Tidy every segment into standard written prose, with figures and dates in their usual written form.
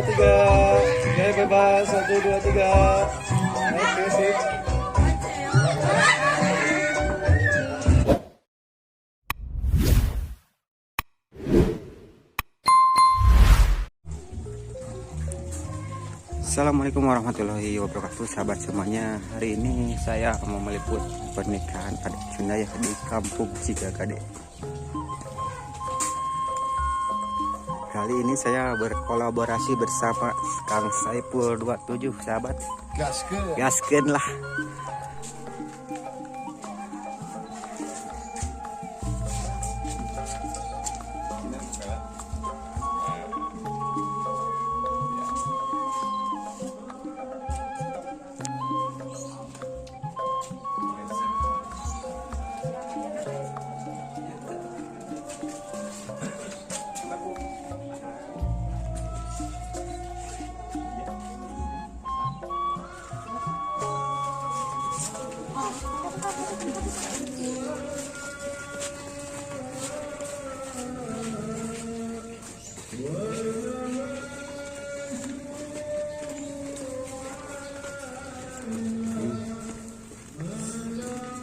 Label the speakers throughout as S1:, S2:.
S1: 3. Gaya bebas. 1, 2, 3. Oke, sip.
S2: Assalamualaikum warahmatullahi wabarakatuh, sahabat semuanya. Hari ini saya mau meliput pernikahan adat Sunda ya di Kampung Cigaga. Kali ini saya berkolaborasi bersama Kang Saipul 27, sahabat.
S1: Gaskeun.
S2: Gaskeun lah.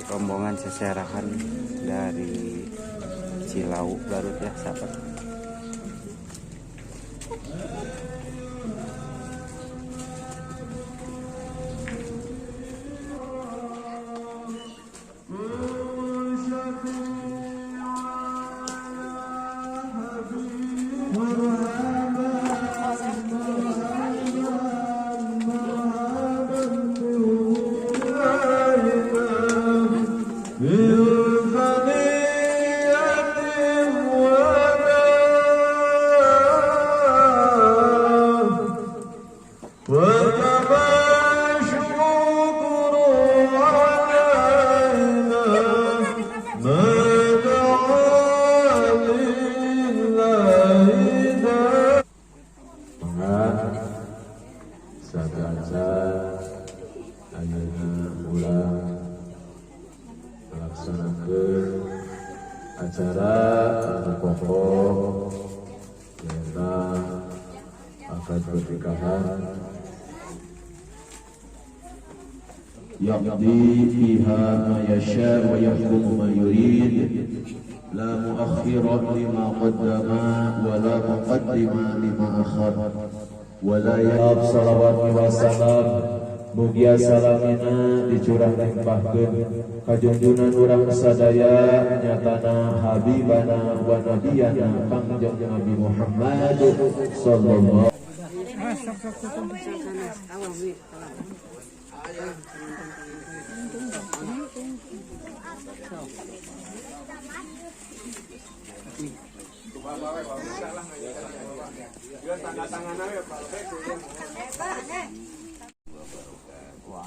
S2: Rombongan seserahan dari Cilawu, Garut ya, sahabat.
S3: Sateuacan ayeuna urang melaksanakeun acara anu pokok, nyaeta akad pernikahan. يقضي فيها ما يشاء ويحكم ما يريد، لا مؤخر لما قدم ولا مقدم لما أخر ولا ياب. Salawat wassalam mugia salamina dicurah limpahkeun ka junjunan urang sadaya, nyatana habibana wa nabiyana Kangjeng Nabi Muhammad sallallahu.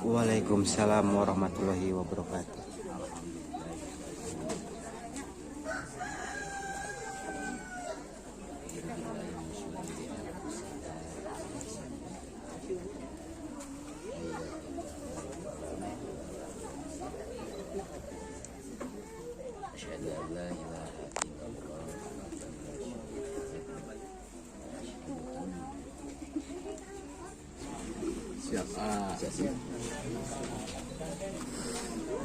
S2: Waalaikumsalam warahmatullahi wabarakatuh.
S4: أشهد أن لا إله إلا الله وحده لا شريك له وأشهد أن
S3: Siap ah.
S4: Siap.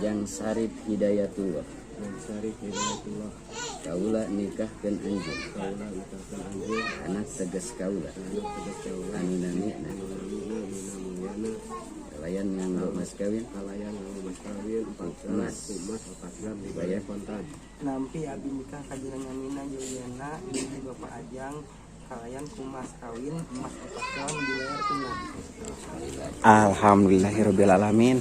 S4: Jang Sarip Hidayatullah.
S1: Jang Sarip Hidayatullah.
S4: Kaula nikahkeun anjeun.
S1: Kaula nikahkeun anjeun.
S4: Anak teges kaula.
S1: Anak teges kaula.
S4: Anu namina.
S1: Anu namina Nina Mulyana.
S4: Kalayan nganggo mas kawin.
S1: Kalayan nganggo mas kawin 4 gram.
S4: Emas.
S1: Emas 4 gram dibayar kontan.
S5: Nampi abi nikah ka Nina Juliana binti Bapak Ajang kalayan ku mas kawin emas 4 gram dibayar tunai.
S2: Alhamdulillahirabbil alamin.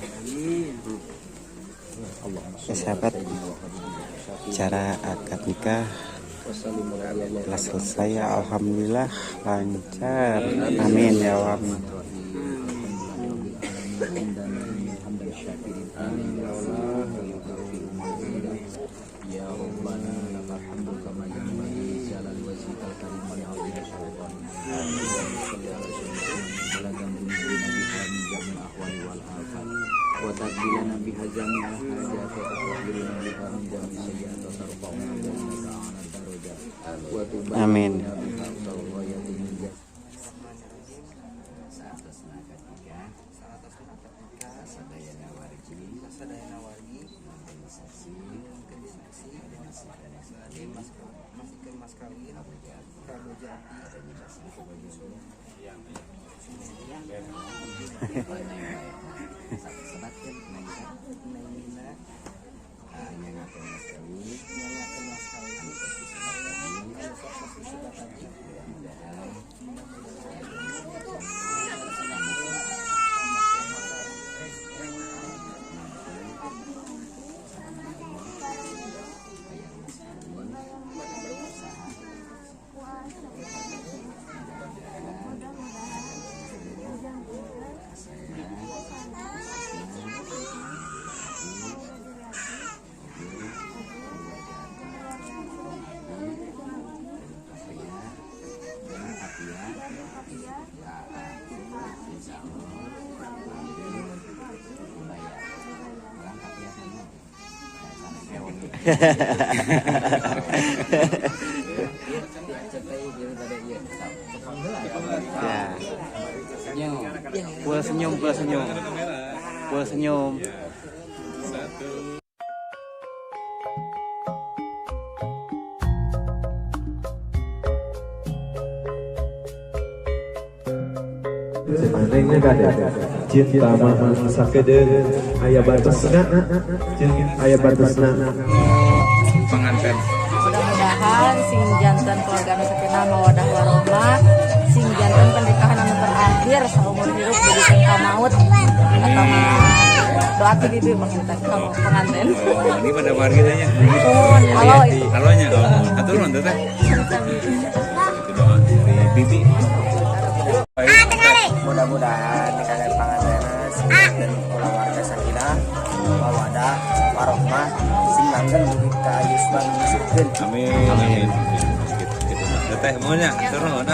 S2: Ya sahabat, cara akad nikah telah selesai ya, alhamdulillah lancar. Amin ya Allah. Amin.
S4: Ya Rabbana lakal hamdu kama yanbaghi li jalali wajhikal karim wa li 'azimi sultanik. Shalli ala sayyidina Muhammad biha min jami'il ahwali wal afat wa taqbilana biha jami'al hajat wa tutahhiruna biha min jami'is sayyi'at wa tarfa'una biha 'ala darajat wa
S2: Amin.
S4: tuballighuna biha aqsal ghayati min.
S5: Bismillahirrahmanirrahim.
S4: Saatosna akad nikah.
S5: Saatosna akad nikah.
S4: Sasadayana wargi.
S5: Sasadayana wargi.
S4: Nyuhunkeun saksi.
S5: Nyuhunkeun saksi.
S4: Bade masihkeun
S5: Bade masihkeun mas kawin.
S4: Ka boja abdi.
S5: Ka boja abdi.
S4: Bade nyebasna ka boja sebatkeun neng
S5: Neng Nina.
S4: Nyangakeun mas kawin.
S5: Nyangakeun mas kawin.
S4: Anu tos disebat tadi.
S5: Anu tos disebat tadi.
S4: Mudah-mudahan
S2: Ya. Full senyum, full senyum. Full senyum.
S3: Nengnya kada cinta mah sakedeung aya batesna, aya batesna.
S1: Pengantin.
S6: Mudah-mudahan sing janten keluarga anu sakinah mawadah warohmah, sing janten pernikahan anu terakhir saumur hidup dugikeun ka maut. Eta mah doa ti bibi pengantin kamu pengantin.
S1: Oh, ini pada warga tanya.
S6: Oh, halo itu.
S1: Halonya. Oh, atur nuhun teteh. Itu doa dari bibi.
S2: Mudah-mudahan nikahan pangantenna sing janten kulawarga sakinah mawadah warohmah sing langgeng dugi ka yuswa nyusupkeun.
S1: Amin. Amin. Gitu, gitu. Teteh maunya, atur nuhun.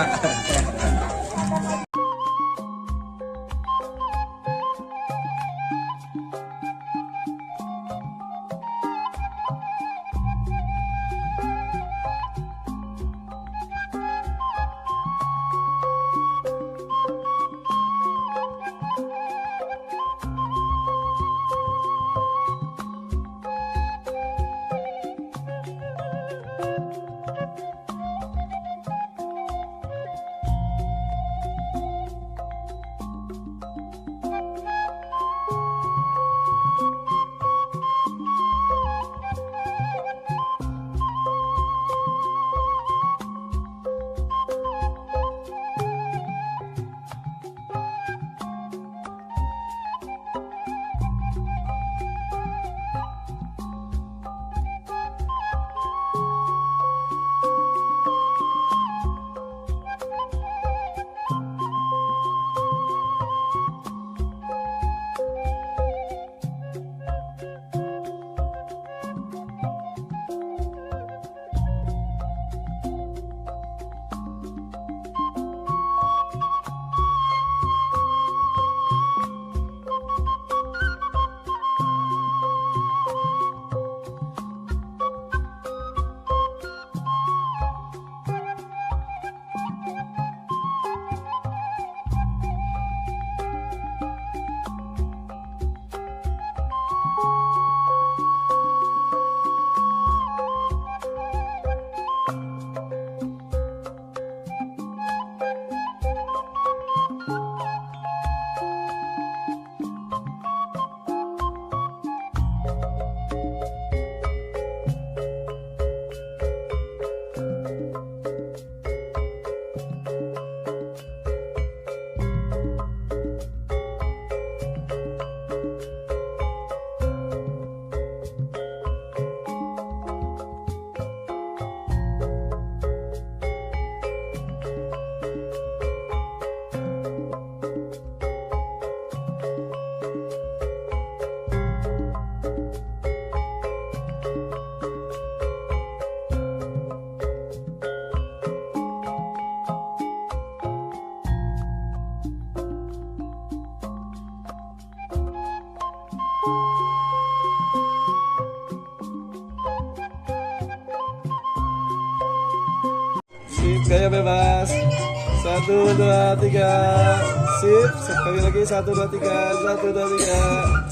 S1: 1, 2, 3. Sip. Sekali lagi 1, 2, 3. 1, 2, 3.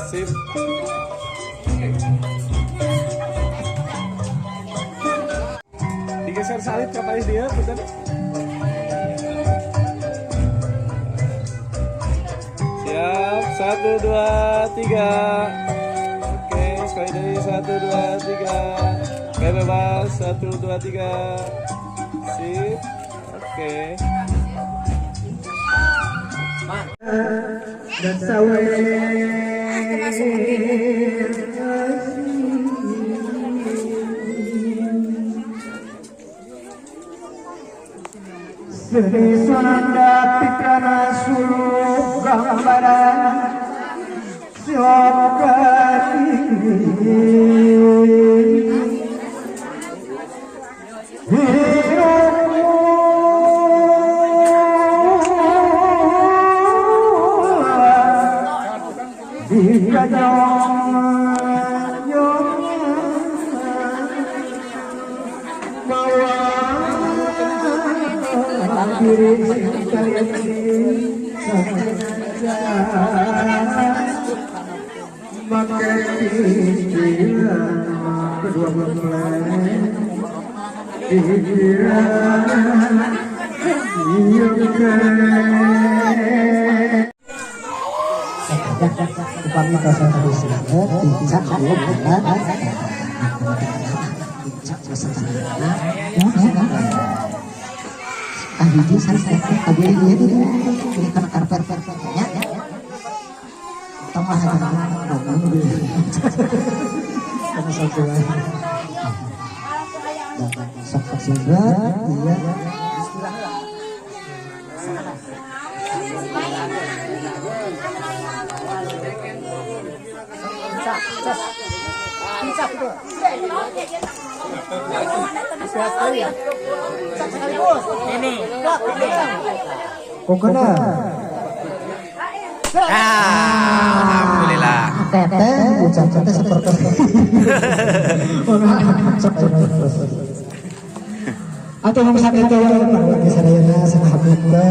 S1: Sip. Digeser salib ka palis dia, punten. Siap, 1, 2, 3. Oke, sekali lagi 1, 2, 3. Oke, bebas. 1, 2, 3. Sip. Oke.
S3: Dan sawer Sonanda pitrana suluk gambaran silokati kedua mempelai pikiran
S7: upami bahasa tradisional dicak ahiji sanes abdi ieu di kana karper nya tong lah sama satu sok sok iya. Kokona.
S2: Alhamdulillah.
S7: Teteh ucap teteh seperti atau sakit ya, sadayana sahabat.